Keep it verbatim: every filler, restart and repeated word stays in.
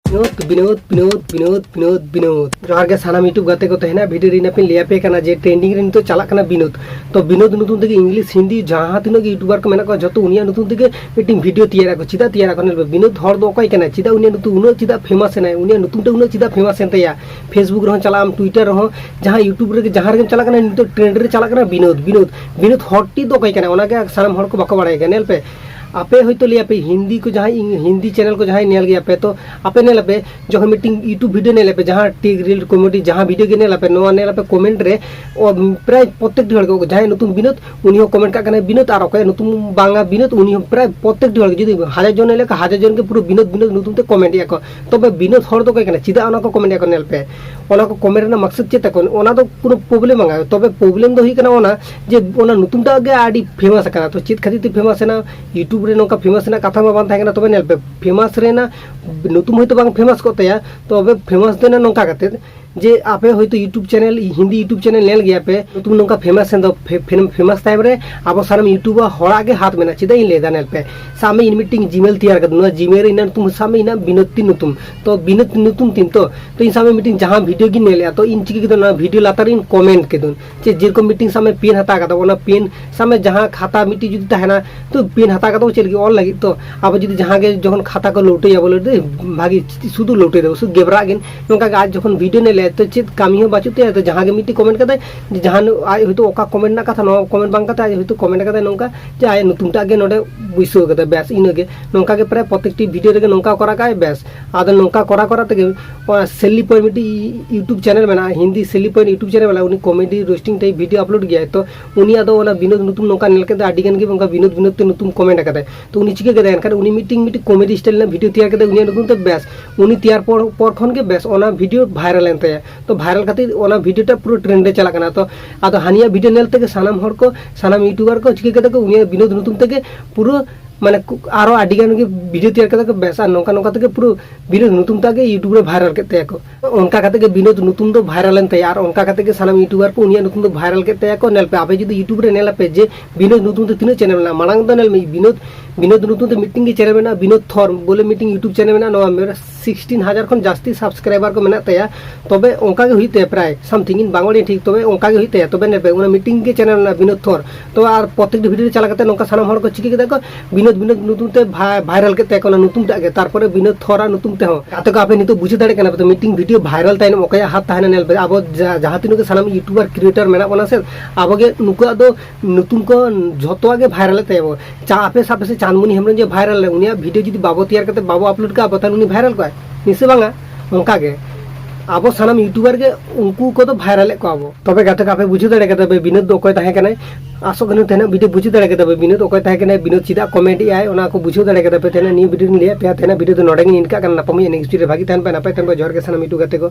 ᱵᱤᱱᱳᱫ, ᱵᱤᱱᱳᱫ, ᱵᱤᱱᱳᱫ, ᱵᱤᱱᱳᱫ, ᱵᱤᱱᱳᱫ, ᱵᱤᱱᱳᱫ᱾ ᱡᱚᱦᱟᱨ ᱜᱮ ᱥᱟᱱᱟᱢ YouTube ᱜᱟᱛᱮ ᱠᱚ᱾ ᱛᱮᱦᱮᱧᱟᱜ video ᱨᱮ ᱤᱧ ᱟᱯᱮᱧ ᱞᱟᱹᱭ ᱟᱯᱮ ᱠᱟᱱᱟ ᱡᱮ trending ᱨᱮ ᱱᱤᱛᱚᱜ ᱪᱟᱞᱟᱜ ᱠᱟᱱᱟ ᱵᱤᱱᱳᱫ᱾ ᱛᱚ ᱵᱤᱱᱳᱫ ᱧᱩᱛᱩᱢ ᱛᱮᱜᱮ English, ᱦᱤᱱᱫᱤ ᱡᱟᱦᱟᱸ ᱛᱤᱱᱟᱹᱜ ᱜᱮ YouTuber ᱠᱚ ᱢᱮᱱᱟᱜ ᱠᱚᱣᱟ, ᱡᱚᱛᱚ ᱩᱱᱤᱭᱟᱜ ᱧᱩᱛᱩᱢ ᱛᱮᱜᱮ ᱢᱤᱫᱴᱤᱝ video ᱛᱮᱭᱟᱨ ᱟᱠᱚ᱾ ᱪᱮᱫᱟᱜ ᱛᱮᱭᱟᱨ ᱟᱠᱚ? ᱧᱮᱞ ᱯᱮ, ᱵᱤᱱᱳᱫ ᱦᱚᱲ ᱫᱚ ᱚᱠᱚᱭ ᱠᱟᱱᱟᱭ? ᱪᱮᱫᱟᱜ ᱩᱱᱤᱭᱟᱜ ᱧᱩᱛᱩᱢ ᱩᱱᱟᱹᱜ ᱪᱮᱫᱟᱜ famous ᱮᱱᱟᱭ? ᱩᱱᱤᱭᱟᱜ ᱧᱩᱛᱩᱢ ᱛᱮ ᱩᱱᱟᱹᱜ ᱪᱮᱫᱟᱜ famous ᱮᱱ ᱛᱟᱭᱟ? Facebook ᱨᱮᱦᱚᱸ ᱪᱟᱞᱟᱜ ᱟᱢ, Twitter ᱨᱮᱦᱚᱸ, ᱡᱟᱦᱟᱸ YouTube ᱨᱮᱜᱮ, ᱡᱟᱦᱟᱸ ᱨᱮᱜᱮᱢ ᱪᱟᱞᱟᱜ ᱠᱟᱱᱟ, ᱱᱤᱛᱚᱜ trend ᱨᱮ ᱪᱟᱞᱟᱜ ᱠᱟᱱᱟ ᱵᱤᱱᱳᱫ, ᱵᱤᱱᱳᱫ᱾ ᱵᱤᱱᱳᱫ ᱦᱚᱲ ᱴᱤᱡ ᱫᱚ ᱚᱠᱚᱭ ᱠᱟᱱᱟᱭ? ᱚᱱᱟᱜᱮ ᱥᱟᱱᱟᱢ ᱦᱚᱲ ᱠᱚ ᱵᱟᱠᱚ ᱵᱟᱲᱟᱭ ᱠᱟᱱᱟ᱾ ᱧᱮᱞ ᱯᱮ, ᱟᱯᱮ ᱦᱚᱭᱛᱳ ᱞᱟᱹᱭ ᱟᱯᱮ ᱦᱤᱱᱫᱤ ᱠᱚ, ᱡᱟᱦᱟᱸᱭ ᱤᱧ-, ᱦᱤᱱᱫᱤ channel ᱠᱚ ᱡᱟᱦᱟᱸᱭ ᱧᱮᱞ ᱜᱮᱭᱟ ᱯᱮ, ᱛᱚ ᱟᱯᱮ ᱧᱮᱞ ᱟᱯᱮ, ᱡᱚᱠᱷᱚᱱ ᱢᱤᱫᱴᱤᱝ YouTube video ᱧᱮᱞ ᱟᱯᱮ, ᱡᱟᱦᱟᱸ tech reel comedy ᱡᱟᱦᱟᱸ video ᱜᱮ ᱧᱮᱞ ᱟᱯᱮ, ᱱᱚᱣᱟ ᱧᱮᱞ ᱟᱯᱮ, comment ᱨᱮ ᱚ, ᱯᱨᱟᱭ ᱯᱨᱚᱛᱮᱠᱴᱤ ᱦᱚᱲ ᱜᱮ, ᱡᱟᱦᱟᱸᱭ ᱧᱩᱛᱩᱢ ᱵᱤᱱᱳᱫ, ᱩᱱᱤ ᱦᱚᱸ comment ᱠᱟᱜ ᱠᱟᱱᱟᱭ ᱵᱤᱱᱳᱫ, ᱟᱨ ᱚᱠᱚᱭᱟᱜ ᱧᱩᱛᱩᱢ ᱵᱟᱝᱟ ᱵᱤᱱᱳᱫ, ᱩᱱᱤ ᱦᱚᱸ ᱯᱨᱟᱭ ᱯᱨᱚᱛᱮᱠᱴᱤ ᱦᱚᱲ ᱜᱮ, ᱡᱩᱫᱤ ᱦᱟᱡᱟᱨ ᱡᱚᱱ ᱧᱮᱞ ᱞᱮᱠᱷᱟᱱ, ᱦᱟᱡᱟᱨ ᱡᱚᱱ ᱜᱮ ᱯᱩᱨᱟᱹ ᱵᱤᱱᱳᱫ, ᱵᱤᱱᱳᱫ ᱧᱩᱛᱩᱢ ᱛᱮ comment ᱮᱫᱼᱟ ᱠᱚ᱾ ᱛᱚᱵᱮ ᱵᱤᱱᱳᱫ ᱦᱚᱲ ᱫᱚ ᱚᱠᱚᱭ ᱠᱟᱱᱟ? ᱪᱮᱫᱟᱜ ᱚᱱᱟ ᱠᱚ comment ᱮᱫᱼᱟ ᱠᱚ? ᱧᱮᱞ ᱯᱮ, ᱚᱱᱟ ᱠᱚ comment ᱨᱮᱱᱟᱜ ᱢᱟᱠᱥᱚᱫ ᱪᱮᱫ ᱛᱟᱠᱚ? ᱚᱱᱟ ᱫᱚ ᱠᱳᱱᱳ problem ᱵᱟᱝᱟ᱾ ᱛᱚᱵᱮ problem ᱫᱚ ᱦᱩᱭᱩᱜ ᱠᱟᱱᱟ ᱚᱱᱟ ᱡᱮ ᱚᱱᱟ ᱧᱩᱛᱩᱢ ᱴᱟᱜ ᱜᱮ ᱟᱹᱰᱤ famous ᱟᱠᱟᱱᱟ᱾ ᱛᱚ ᱪᱮᱫ ᱠᱷᱟᱹᱛᱤᱨ ᱛᱮ famous ᱮᱱᱟ? YouTube ᱨᱮ ᱱᱚᱝᱠᱟ famous ᱨᱮᱱᱟᱜ ᱠᱟᱛᱷᱟ ᱢᱟ ᱵᱟᱝ ᱛᱟᱦᱮᱸ ᱠᱟᱱᱟ᱾ ᱛᱚᱵᱮ ᱧᱮᱞ ᱯᱮ, famous ᱨᱮᱱᱟᱜ ᱧᱩᱛᱩᱢ ᱦᱚᱭᱛᱳ ᱵᱟᱝ famous ᱠᱚᱜ ᱛᱟᱭᱟ, ᱛᱚᱵᱮ famous ᱫᱚ ᱮᱱᱟ ᱱᱚᱝᱠᱟ ᱠᱟᱛᱮ ᱡᱮ ᱟᱯᱮ ᱦᱚᱭᱛᱳ YouTube channel, Hindi YouTube channel ᱧᱮᱞ ᱜᱮᱭᱟ ᱯᱮ, ᱧᱩᱛᱩᱢ ᱱᱚᱝᱠᱟ famous ᱮᱱ ᱫᱚ, ᱯᱷᱮ-, ᱯᱷᱮ-, famous time ᱨᱮ ᱟᱵᱚ ᱥᱟᱱᱟᱢ YouTuber ᱦᱚᱲᱟᱜ ᱜᱮ ᱦᱟᱛ ᱢᱮᱱᱟᱜᱼᱟ᱾ ᱪᱮᱫᱟᱜ ᱤᱧ ᱞᱟᱹᱭ ᱮᱫᱟ? ᱧᱮᱞ ᱯᱮ, ᱥᱟᱵ ᱢᱮ ᱤᱧ ᱢᱤᱫᱴᱤᱝ Gmail ᱛᱮᱭᱟᱨ ᱠᱟᱫᱟ, ᱱᱚᱣᱟ Gmail ᱨᱮ ᱤᱧᱟᱹᱜ ᱧᱩᱛᱩᱢ, ᱥᱟᱵ ᱢᱮ ᱤᱧᱟᱹᱜ ᱵᱤᱱᱳᱫ ᱛᱤᱧ ᱧᱩᱛᱩᱢ, ᱛᱚ ᱵᱤᱱᱳᱫ ᱧᱩᱛᱩᱢ ᱛᱤᱧ, ᱛᱚ, ᱛᱚ ᱤᱧ ᱥᱟᱵ ᱢᱮ ᱢᱤᱫᱴᱤᱝ ᱡᱟᱦᱟᱸ video ᱜᱤᱧ ᱧᱮᱞᱮᱫᱼᱟ, ᱛᱚ ᱤᱧ ᱪᱤᱠᱟᱹ ᱠᱮᱫᱟ? ᱱᱚᱣᱟ video ᱞᱟᱛᱟᱨ ᱨᱤᱧ comment ᱠᱮᱫᱟᱹᱧ, ᱪᱮᱫ ᱡᱮᱨᱚᱠᱚᱢ ᱢᱤᱫᱴᱤᱝ ᱥᱟᱵ ᱢᱮ pen ᱦᱟᱛᱟᱣ ᱠᱟᱫᱟ, ᱚᱱᱟ pen ᱥᱟᱵ ᱢᱮ ᱡᱟᱦᱟᱸ ᱠᱷᱟᱛᱟ ᱢᱤᱫᱴᱤᱡ ᱡᱩᱫᱤ ᱛᱟᱦᱮᱱᱟ, ᱛᱚ pen ᱦᱟᱛᱟᱣ ᱠᱟᱫᱟ ᱪᱮᱫ ᱞᱟᱹᱜᱤᱫ? ᱚᱞ ᱞᱟᱹᱜᱤᱫ᱾ ᱛᱚ ᱟᱵᱚ ᱡᱩᱫᱤ ᱡᱟᱦᱟᱸ ᱜᱮ ᱡᱚᱠᱷᱚᱱ ᱠᱷᱟᱛᱟ ᱠᱚ ᱞᱟᱹᱴᱟᱹᱭᱟ, ᱵᱚᱞᱮ ᱫᱮ ᱵᱷᱟᱜᱤ ᱥᱩᱫᱷᱩ ᱞᱟᱹᱴᱟᱹᱭ ᱫᱚ ᱥᱩᱫᱷᱩ ᱜᱮᱵᱽᱨᱟᱜ ᱜᱮ, ᱱᱚᱝᱠᱟ ᱜᱮ ᱟᱡ ᱡᱚᱠᱷᱚᱱ video ᱧᱮᱞᱮᱫ ᱛᱚ ᱪᱮᱫ ᱠᱟᱹᱢᱤ ᱦᱚᱸ ᱵᱟᱹᱪᱩᱜ ᱛᱟᱭᱟ, ᱛᱚ ᱡᱟᱦᱟᱸ ᱜᱮ ᱢᱤᱫᱴᱤᱡ comment ᱠᱟᱫᱟᱭ, ᱡᱮ ᱡᱟᱦᱟᱸ ᱟᱡ ᱦᱚᱭᱛᱳ ᱚᱠᱟ comment ᱨᱮᱱᱟᱜ ᱠᱟᱛᱷᱟ, ᱱᱚᱣᱟ comment ᱵᱟᱝ ᱠᱟᱛᱮ ᱟᱡ ᱦᱚᱭᱛᱳ comment ᱠᱟᱫᱟᱭ ᱱᱚᱝᱠᱟ ᱡᱮ ᱟᱭᱟᱜ ᱧᱩᱛᱩᱢ ᱴᱟᱜ ᱜᱮ ᱱᱚᱰᱮ ᱵᱟᱹᱭᱥᱟᱹᱣ ᱠᱟᱫᱟ, ᱵᱮᱥ ᱤᱱᱟᱹᱜᱮ᱾ ᱱᱚᱝᱠᱟ ᱜᱮ ᱯᱨᱟᱭ ᱯᱨᱚᱛᱮᱠᱴᱤ video ᱨᱮᱜᱮ ᱱᱚᱝᱠᱟ ᱠᱚᱨᱟᱣ ᱠᱟᱜᱼᱟᱭ, ᱵᱮᱥ᱾ ᱟᱫᱚ ᱱᱚᱝᱠᱟ ᱠᱚᱨᱟᱣ ᱠᱚᱨᱟᱣ ᱛᱮᱜᱮ ᱚᱱᱟ ᱥᱮᱞᱤ ᱯᱚᱭᱮᱱᱴ ᱢᱤᱫᱴᱤᱡ YouTube channel ᱢᱮᱱᱟᱜᱼᱟ, ᱦᱤᱱᱫᱤ ᱥᱮᱞᱤ ᱯᱚᱭᱮᱱᱴ YouTube channel ᱢᱮᱱᱟᱜᱼᱟ, ᱩᱱᱤ comedy roasting type video upload ᱜᱮᱭᱟᱭ᱾ ᱛᱚ ᱩᱱᱤ ᱟᱫᱚ ᱚᱱᱟ ᱵᱤᱱᱳᱫ ᱧᱩᱛᱩᱢ ᱱᱚᱝᱠᱟ ᱧᱮᱞ ᱠᱮᱫᱟ, ᱟᱹᱰᱤ ᱜᱟᱱ ᱜᱮ ᱚᱱᱠᱟ ᱵᱤᱱᱳᱫ ᱵᱤᱱᱳᱫ ᱛᱮ ᱧᱩᱛᱩᱢ comment ᱟᱠᱟᱫᱟᱭ᱾ ᱛᱚ ᱩᱱᱤ ᱪᱤᱠᱟᱹ ᱠᱮᱫᱟᱭ? ᱮᱱᱠᱷᱟᱱ ᱩᱱᱤ ᱢᱤᱫᱴᱤᱝ ᱢᱤᱫᱴᱤᱝ comedy style ᱨᱮᱱᱟᱜ video ᱛᱮᱭᱟᱨ ᱠᱮᱫᱟᱭ ᱩᱱᱤᱭᱟᱜ ᱧᱩᱛᱩᱢ ᱛᱮ, ᱵᱮᱥ᱾ ᱩᱱᱤ ᱛᱮᱭᱟᱨ ᱯᱚᱨ, ᱯᱚᱨ ᱠᱷᱚᱱ ᱜᱮ ᱵᱮᱥ ᱚᱱᱟ video viral ᱮᱱ ᱛᱟᱭᱟ᱾ ᱛᱚ viral ᱠᱟᱛᱮ ᱚᱱᱟ video ᱴᱟ ᱯᱩᱨᱟᱹ trend ᱨᱮ ᱪᱟᱞᱟᱜ ᱠᱟᱱᱟ᱾ ᱛᱚ ᱟᱫᱚ ᱦᱟᱱᱤᱭᱟᱜ video ᱧᱮᱞ ᱛᱮᱜᱮ ᱥᱟᱱᱟᱢ ᱦᱚᱲ ᱠᱚ, ᱥᱟᱱᱟᱢ YouTuber ᱠᱚ ᱪᱤᱠᱟᱹ ᱠᱮᱫᱟ ᱠᱚ? ᱩᱱᱤᱭᱟᱜ ᱵᱤᱱᱳᱫ ᱧᱩᱛᱩᱢ ᱛᱮᱜᱮ ᱯᱩᱨᱟᱹ ᱢᱟᱱᱮ ᱠᱩ- ᱟᱨᱚ ᱟᱹᱰᱤ ᱜᱟᱱ ᱜᱮ ᱵᱷᱤᱰᱤᱭᱳ ᱛᱮᱭᱟᱨ ᱠᱟᱛᱮ ᱠᱚ ᱵᱮᱥᱟ, ᱱᱚᱝᱠᱟ ᱱᱚᱝᱠᱟ ᱛᱮᱜᱮ ᱯᱩᱨᱟᱹ ᱵᱤᱱᱳᱫ ᱧᱩᱛᱩᱢ ᱛᱟᱜ ᱜᱮ ᱭᱩᱴᱩᱵᱽ ᱨᱮ ᱵᱷᱟᱭᱨᱟᱞ ᱠᱮᱫ ᱛᱟᱭᱟ ᱠᱚ᱾ ᱚᱱᱠᱟ ᱠᱟᱛᱮ ᱜᱮ ᱵᱤᱱᱳᱫ ᱧᱩᱛᱩᱢ ᱫᱚ ᱵᱷᱟᱭᱨᱟᱞ ᱮᱱ ᱛᱟᱭᱟ, ᱟᱨ ᱚᱱᱠᱟ ᱠᱟᱛᱮ ᱜᱮ ᱥᱟᱱᱟᱢ ᱭᱩᱴᱩᱵᱟᱨ ᱠᱚ ᱩᱱᱤᱭᱟᱜ ᱧᱩᱛᱩᱢ ᱫᱚ ᱵᱷᱟᱭᱨᱟᱞ ᱠᱮᱫ ᱛᱟᱭᱟ ᱠᱚ᱾ ᱧᱮᱞ ᱯᱮ, ᱟᱯᱮ ᱡᱩᱫᱤ ᱭᱩᱴᱩᱵᱽ ᱨᱮ ᱧᱮᱞ ᱟᱯᱮ ᱡᱮ ᱵᱤᱱᱳᱫ ᱧᱩᱛᱩᱢ ᱛᱮ ᱛᱤᱱᱟᱹᱜ ᱪᱮᱱᱮᱞ ᱢᱮᱱᱟᱜᱼᱟ, ᱢᱟᱲᱟᱝ ᱫᱚ ᱧᱮᱞ ᱢᱮ ᱵᱤᱱᱳᱫ, ᱵᱤᱱᱳᱫ ᱧᱩᱛᱩᱢ ᱛᱮ ᱢᱤᱫᱴᱤᱝ ᱜᱮ ᱪᱮᱱᱮᱞ ᱢᱮᱱᱟᱜᱼᱟ, ᱵᱤᱱᱳᱫ ᱛᱷᱚᱨ ᱵᱚᱞᱮ ᱢᱤᱫᱴᱤᱝ ᱭᱩᱴᱩᱵᱽ ᱪᱮᱱᱮᱞ ᱢᱮᱱᱟᱜᱼᱟ, ᱱᱚᱣᱟ ᱢᱮ-, ᱥᱤᱠᱥᱴᱤᱱ ᱦᱟᱡᱟᱨ ᱠᱷᱚᱱ ᱡᱟᱹᱥᱛᱤ ᱥᱟᱵᱥᱠᱨᱟᱭᱵᱟᱨ ᱠᱚ ᱢᱮᱱᱟᱜ ᱛᱟᱭᱟ᱾ ᱛᱚᱵᱮ ᱚᱱᱠᱟ ᱜᱮ ᱦᱩᱭᱩᱜ ᱛᱟᱭᱟ ᱯᱨᱟᱭ something, ᱤᱧ ᱵᱟᱝ ᱵᱟᱲᱟᱭᱟᱹᱧ ᱴᱷᱤᱠ, ᱛᱚᱵᱮ ᱚᱱᱠᱟ ᱜᱮ ᱦᱩᱭᱩᱜ ᱛᱟᱭᱟ᱾ ᱛᱚᱵᱮ ᱧᱮᱞ ᱯᱮ, ᱚᱱᱟ ᱢᱤᱫᱴᱤᱝ ᱜᱮ ᱪᱮᱱᱮᱞ ᱢᱮᱱᱟᱜᱼᱟ ᱵᱤᱱᱳᱫ ᱛᱷᱚᱨ᱾ ᱛᱚ ᱟᱨ ᱯᱨᱚᱛᱮᱠᱴᱤ ᱵᱷᱤᱰᱤᱭᱳ ᱨᱮ ᱪᱟᱞᱟᱣ ᱠᱟᱛᱮ ᱱᱚᱝᱠᱟ ᱥᱟᱱᱟᱢ ᱦᱚᱲ ᱠᱚ ᱪᱤᱠᱟᱹ ᱠᱮᱫᱟ ᱠᱚ, ᱵᱤᱱᱳᱫ ᱵᱤᱱᱳᱫ ᱧᱩᱛᱩᱢ ᱛᱮ ᱵᱷᱟ-, ᱵᱷᱟᱭᱨᱟᱞ ᱠᱮᱫ ᱛᱟᱭᱟ ᱠᱚ ᱚᱱᱟ ᱧᱩᱛᱩᱢ ᱴᱟᱜ ᱜᱮ, ᱛᱟᱨᱯᱚᱨᱮ ᱵᱤᱱᱳᱫ ᱛᱷᱚᱨᱟᱜ ᱧᱩᱛᱩᱢ ᱛᱮᱦᱚᱸ᱾ ᱜᱟᱛᱮ ᱠᱚ, ᱟᱯᱮ ᱱᱤᱛᱚᱜ ᱵᱩᱡᱷᱟᱹᱣ ᱫᱟᱲᱮᱭᱟᱜ ᱠᱟᱱᱟ ᱯᱮ ᱛᱚ, ᱢᱤᱫᱴᱤᱝ ᱵᱷᱤᱰᱤᱭᱳ ᱵᱷᱟᱭᱨᱟᱞ ᱛᱟᱭᱱᱚᱢ ᱚᱠᱚᱭᱟᱜ ᱦᱟᱛ ᱛᱟᱦᱮᱱᱟ? ᱧᱮᱞ ᱯᱮ, ᱟᱵᱚ ᱡᱟ-, ᱡᱟᱦᱟᱸ ᱛᱤᱱᱟᱹᱜ ᱜᱮ ᱥᱟᱱᱟᱢ ᱭᱩᱴᱩᱵᱟᱨ ᱠᱨᱤᱭᱮᱴᱟᱨ ᱢᱮᱱᱟᱜ ᱵᱚᱱᱟ ᱥᱮ, ᱟᱵᱚ ᱜᱮ ᱱᱩᱠᱩᱣᱟᱜ ᱫᱚ ᱧᱩᱛᱩᱢ ᱠᱚ ᱡᱷᱚᱛᱚᱣᱟᱜ ᱜᱮ ᱵᱷᱟᱭᱨᱟᱞᱮᱫ ᱛᱟᱭᱟ ᱵᱚ᱾ ᱪᱟ-, ᱟᱯᱮ ᱥᱟᱵ ᱯᱮᱥᱮ ᱪᱟᱸᱫᱽᱢᱩᱱᱤ ᱦᱮᱢᱵᱨᱚᱢ ᱡᱮ ᱵᱷᱟᱭᱨᱟᱞ ᱞᱮ, ᱩᱱᱤᱭᱟᱜ ᱵᱷᱤᱰᱤᱭᱳ ᱡᱩᱫᱤ ᱵᱟᱵᱚ ᱛᱮᱭᱟᱨ ᱠᱟᱛᱮ ᱵᱟᱵᱚ ᱟᱯᱞᱳᱰ ᱠᱟᱜᱼᱟ, ᱟᱵᱚ ᱛᱟᱦᱚᱞᱮ ᱩᱱᱤ ᱵᱷᱟᱭᱨᱟᱞ ᱠᱚᱜᱼᱟᱭ? ᱱᱤᱥᱪᱚᱭ ᱵᱟᱝᱟ᱾ ᱚᱱᱠᱟ ᱜᱮ ᱟᱵᱚ ᱥᱟᱱᱟᱢ ᱭᱩᱴᱩᱵᱟᱨ ᱜᱮ ᱩᱱᱠᱩ ᱠᱚᱫᱚ ᱵᱷᱟᱭᱨᱟᱞᱮᱫ ᱠᱚᱣᱟ ᱵᱚ᱾ ᱛᱚᱵᱮ ᱜᱟᱛᱮ ᱠᱚ, ᱟᱯᱮ ᱵᱩᱡᱷᱟᱹᱣ ᱫᱟᱲᱮ ᱠᱟᱫᱟ ᱯᱮ ᱵᱤᱱᱳᱫ ᱫᱚ ᱚᱠᱚᱭ ᱛᱟᱦᱮᱸ ᱠᱟᱱᱟᱭ? ᱟᱥᱚᱜ ᱠᱟᱹᱱᱟᱹᱧ ᱛᱮᱦᱮᱧᱟᱜ ᱵᱷᱤᱰᱤᱭᱳ ᱵᱩᱡᱷᱟᱹᱣ ᱫᱟᱲᱮ ᱠᱟᱫᱟ ᱯᱮ ᱵᱤᱱᱳᱫ ᱚᱠᱚᱭ ᱛᱟᱦᱮᱸ ᱠᱟᱱᱟᱭ, ᱵᱤᱱᱳᱫ ᱪᱮᱫᱟᱜ ᱠᱚᱢᱮᱱᱴ ᱮᱫ ᱟᱭ, ᱚᱱᱟ ᱠᱚ ᱵᱩᱡᱷᱟᱹᱣ ᱫᱟᱲᱮ ᱠᱟᱫᱟ ᱯᱮ᱾ ᱛᱮᱦᱮᱧᱟᱜ ᱱᱤᱭᱟᱹ ᱵᱷᱤᱰᱤᱭᱳ ᱨᱤᱧ ᱞᱟᱹᱭᱟᱫ ᱯᱮᱭᱟ᱾ ᱛᱮᱦᱮᱧᱟᱜ ᱵᱷᱤᱰᱤᱭᱳ ᱫᱚ ᱱᱚᱰᱮ ᱜᱤᱧ ᱮᱱᱰ ᱠᱟᱜ ᱠᱟᱱᱟ᱾ ᱱᱟᱯᱟᱢ ᱦᱩᱭᱩᱜᱼᱟ ᱱᱮᱠᱥᱴ ᱵᱷᱤᱰᱤᱭᱳ ᱨᱮ᱾ ᱵᱷᱟᱜᱤ ᱛᱟᱦᱮᱱ ᱯᱮ, ᱱᱟᱯᱟᱭ ᱛᱟᱦᱮᱱ ᱯᱮ᱾ ᱡᱚᱦᱟᱨ ᱜᱮ ᱥᱟᱱᱟᱢ ᱭᱩᱴᱩᱵᱽ ᱜᱟᱛᱮ ᱠᱚ᱾